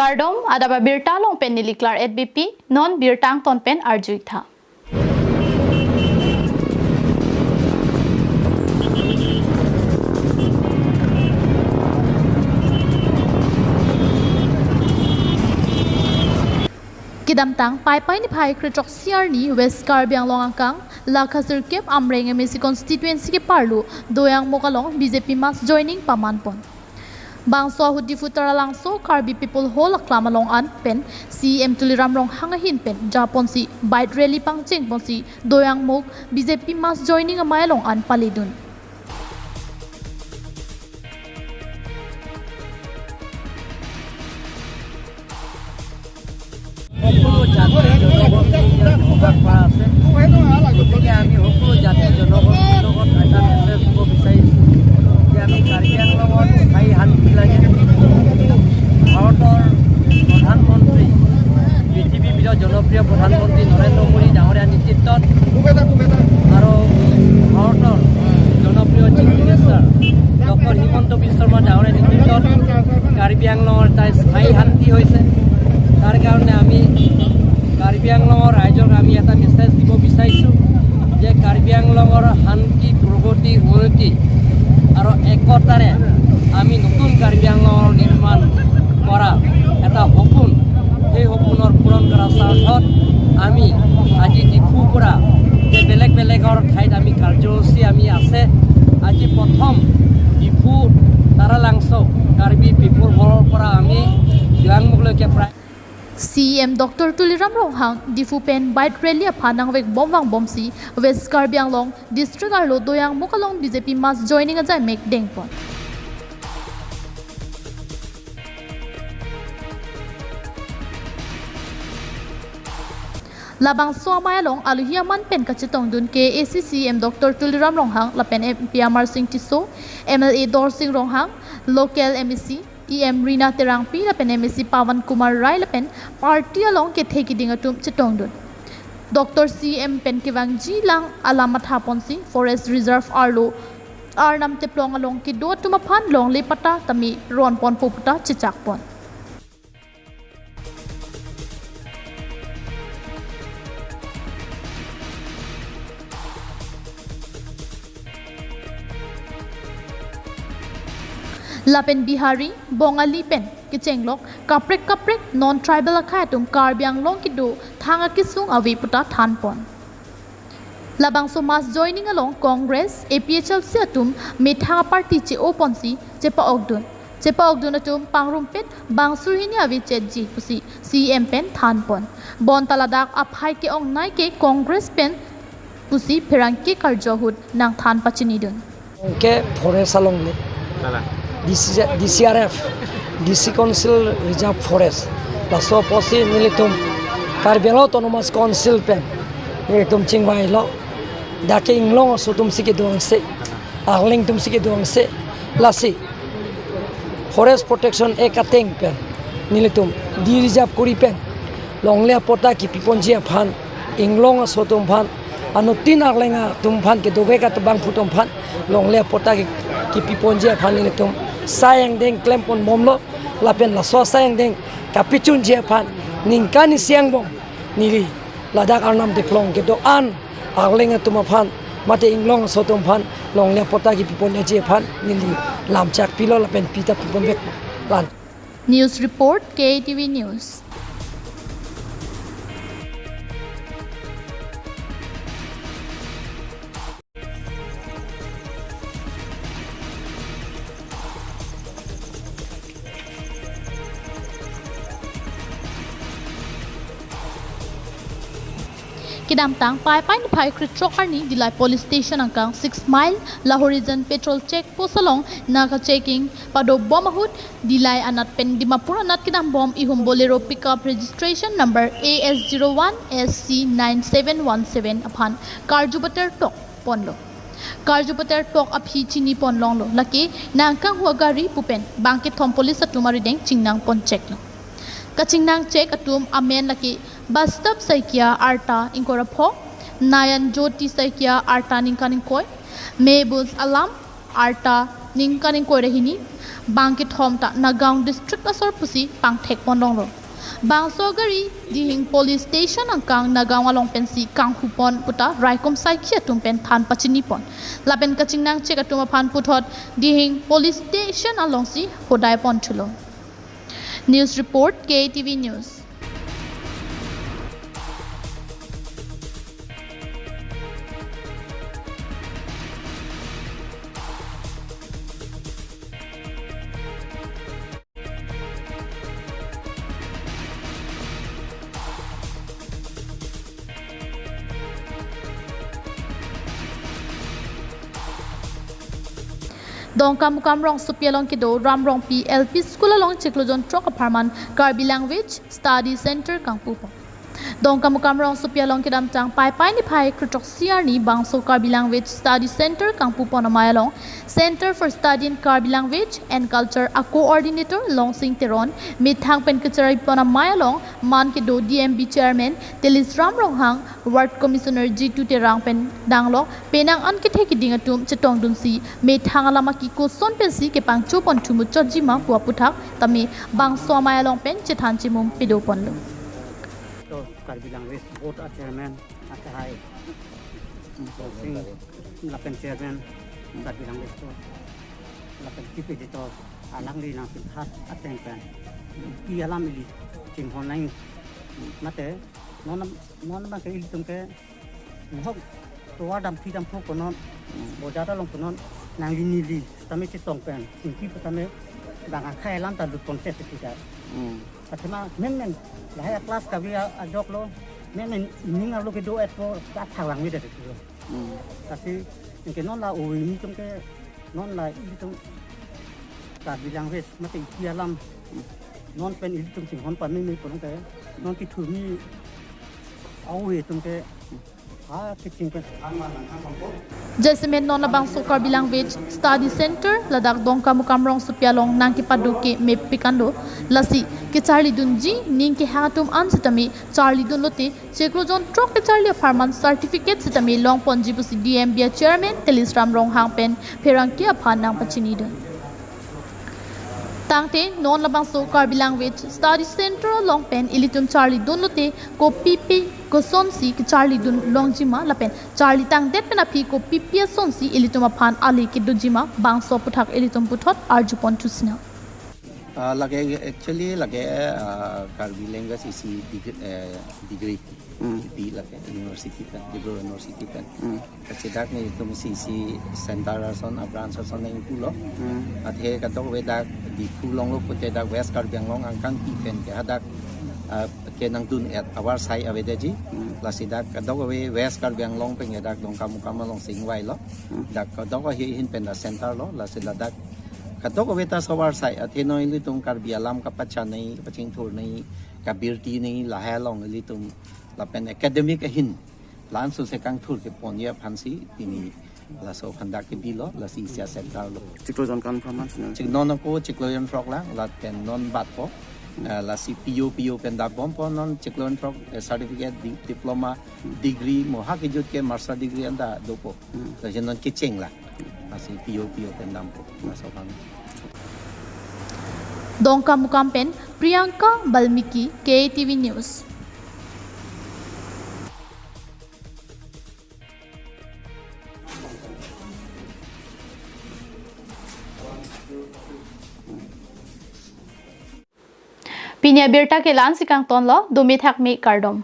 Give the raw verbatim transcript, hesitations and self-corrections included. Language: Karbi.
Kardom, adap abirta along pen neli Klar et B P, non birta angton pen arju-ik tha. Kedamtang Paipai niphai krethrok-si arni West Karbi Anglong angkang Lakha sirkep Amreng M A C constituency keparlo Doyangmukh along B J P mass joining paman pon. Bangso ahut Diphu Taralangso Karbi People Hall aklam along an pen C E M Tuliram Ronghang ahin pen japonsi bike rally pangcheng ponsi Doyangmukh B J P mass joining amei along an paledun. সকলো জাতি জনগোষ্ঠীৰ ইয়াত বসবাস কৰা আছে। গতিকে আমি সকলো জাতি জনগোষ্ঠীৰ লগত এটা মেছেজ দিব বিচাৰিছোঁ যে আমি কাৰ্বি আংলঙত স্থায়ী শান্তি লাগে। ভাৰতৰ প্ৰধানমন্ত্ৰী, পৃথিৱীৰ ভিতৰত জনপ্ৰিয় প্ৰধানমন্ত্ৰী নৰেন্দ্ৰ মোদী ডাঙৰীয়া নেতৃত্বত আৰু ভাৰতৰ জনপ্ৰিয় চিফ মিনিষ্টাৰ ডক্টৰ হিমন্ত বিশ্ব শৰ্মা ডাঙৰীয়া নেতৃত্বত কাৰ্বি আংলঙৰ এটা স্থায়ী শান্তি হৈছে। তাৰ কাৰণে আমি কাৰ্বি আংলঙৰ ৰাইজক আমি এটা মেছেজ দিব বিচাৰিছোঁ যে কাৰ্বি আংলঙৰ শান্তি, প্ৰগতি, উন্নতি আৰু একতাৰে আমি নতুন কাৰ্বি আংলঙৰ নিৰ্মাণ কৰা এটা সপোন, সেই সপোনৰ পূৰণ কৰাৰ স্বাৰ্থত আমি আজি ডিফুৰ পৰা যে বেলেগ বেলেগৰ ঠাইত আমি কাৰ্যসূচী আমি আছে। আজি প্ৰথম ডিফু তাৰালাংচ' কাৰ্বি পিপল হলৰ পৰা আমি জয়াংমুখলৈকে প্ৰায় C E M Doctor Tuliram Ronghang Diphu pen bike rally aphan nangvekbom vangbomsi West Karbi Anglong district arlo Doyangmukh along B J P mass joining ajaimek dengpon. Labangso amei along alohi aman pen kachetongdun K A A C C E M Doctor Tuliram Ronghang lapen M P Amarsing Tisso, M L A Dorsing Ronghang, local M A C, E M Rina Terangpi lapen M A C Pawan Kumar Rai lapen party along kethe kiding atum chetongdun. Doctor C E M pen kevangjilang alam mathaponsi Forest Reserve arlo Arnam Teplong along kedo atum aphan longle patta tame ronponpo puta chechakpon. Lapen Bihari, Bongali pen kechenglok kaprek kaprek non-tribal akhei atum Karbi Anglong kedo thang akesung ave puta thanpon. Labangso mass joining along Congress, A P H L C atum methang aparty che-oponsi chepa-okdun. Chepa-okdun atum pangrumpet bang sur hini ave chetji pusi C E M pen thanpon. Bonta ladak aphai ke-ongnei ke Congress pen pusi pherangke karju ahut nangthan pachinidun. Ke forest along le. Kala. D C, D C R F, D C Council Reserve Forest. Laso apotsi nelitum Karbi Anglong Autonomous Council pen nelitum chingvailo. Dak ke inglong aso atumsi kedo angse, arleng atumsi kedo angse. Lasi Forest Protection Act ateng pen nelitum de-reserve kori pen longle apatta kepiponji aphan, inglong aso atum aphan, anuttin arleng atum aphan, kedovek abangphu atum aphan longle apatta ke, kepiponji aphan nelitum sai angdeng klemponbomlo. Lapen laso sai angdeng kapachunji aphan ningkan isi angbong neli ladak Arnam Teplong kedo-an arleng atum aphan mate inglong aso atum aphan longle apatta kepiponji aphan neli lam chakpilo lapen pita piponvek lan. News report, K A T V News. Kedamtang Paipai niphai krethrok arni Dillai Police Station angkang six mile Lahorijan Patrol Check Post along naka checking padobom ahut Dillai anat pen Dimapur anat kedambom ihum Bolero pickup registration number A S zero one S C nine seven one seven aphan karju pater tok ponlo. Karju pater tok aphi chinipon longlo, lake nangkanghu agari pu pen bangkethom police atum arideng chingnangpon check lo. Kachingnang check atum amen lake Bastap Saikia arta ingkoi ra pho, Nayan Jyoti Saikia arta ningkan ingkoi, Mehbuz Alam arta ningkan ingkoi ra hini, bang kethom ta Nagaon district asor pusi pangthek pon longlo. Bangso agari Dihing Police Station angkang Nagaon along pensi kanghu pon puta raikom saikhi atum pen than pachini pon. Lapen kachingnang chek atum aphan puthot Dihing Police Station alongsi hodai pon thulo. News report, K T V News. Dongkamukam rongsopi along kedo Ram Rongpi L P School along chiklo jonthrok apharman Karbi Language Study Center kangpu pon. Dongkamukam rongsopi along kedamtang Paipai niphai kre throksi arni bangso Karbi Language Study Center kangpu pon amei along Center for Study in Karbi Language and Culture a-coordinator Longsing Teron methang pen kacharli pon amei along man kedo D M B Chairman Telisram Ronghang, Ward Commissioner Jitu Terang pen danglok penang an kethe kiding atum chetongdunsi methang alam aki koson pensi kepangcho pon thumu chotjima pu aputhak tame bangso amei along pen chethan chimum pedo ponlo. To Karbi Language Board a Chairman, achahai Longsing lapen Chairman Karbi Language Board lapen Chief Editor, alangli nangpithat ateng pen pi alam ili chinghon nang mate non, non abang ke ilitum ke mohok tovar damthi damthu konon, bojar along konon nangli neli sitame chetong pen chingki pu sitame bang akhei alam ta lut pon chet chet kita. Hmm. Athema menmen lahai a-class kave a-, ajok lo, menmen evening arlo kedo-et po ta thak lang mi det tu. Hmm. Lasi anke non la ove ilitum ke, non la ilitum Karbi Language mate pi alam non pen ilitum chinghon pameme pu along ke non kethurmi a-ove atum ke ha keching pen. Jasemet non labangso Karbi Language Study Center ladak Dongkamukam rongsopi along nangkepado ke mepik an do. Lasi kecharlidunji ning kehang atum an sitame charlidun lote chiklo jonthrok kecharli apharman certificate sitame long ponji pusi D M B a Chairman Telisram Ronghang pen pherangke aphan nangpachinidun. Tangte non labangso Karbi Language Study Center along pen ilitum charlidun lote kopipi kosonsi kecharlidun longjima lapen charli tangdet pen aphi kopipi asonsi ilitum aphan ale kedojima bangso aputhak ilitum puthot arju pon thusina. Ah, lake actually lake, ah, Karbi language isi deg-, eh, degree. Hmm. Di lake university pen, Dibru University pen. Hmm. Kachedak nelitum isi center ason, a branch ason nangpulo. Hmm. Athe kadokave dak Diphu longlo pute dak West Karbi Anglong angkangpi pen ke hadak, ah, kenangdun-et avarsai avedetji. Hmm. Lasi dak kadokave West Karbi Anglong pen ke dak Dongkamukam alongsi ingvailo. Hmm. Dak kadokave ahin pen dak center lo, lasi ladak kadokave ta avarsai, athe non ilitum Karbi alam kapachanei, kapachingthurnei, kabirtinei, lahai along ilitum lapen academic ahin la-an sose kangthur keponji aphansi pini laso aphan dak kebilo, lasi isi a-center lo. Chiklo jon kan performance na? Chik non ako chiklo jonthrok lang, lapen non batpo. Eh, lasi P U, P U pen dambompo non chiklo jonthrok, eh, certificate, di-, diploma, degree, mo ha kejut ke master degree anta dopo. Hmm. Lasi non kecheng lang. Lasi P U, P U pen dampo. Laso aphan. Dongkamukam pen Priyanka Balmiki, K T V News. Pini abirta ke la-ansi kangtonlo, dome thakme kardom.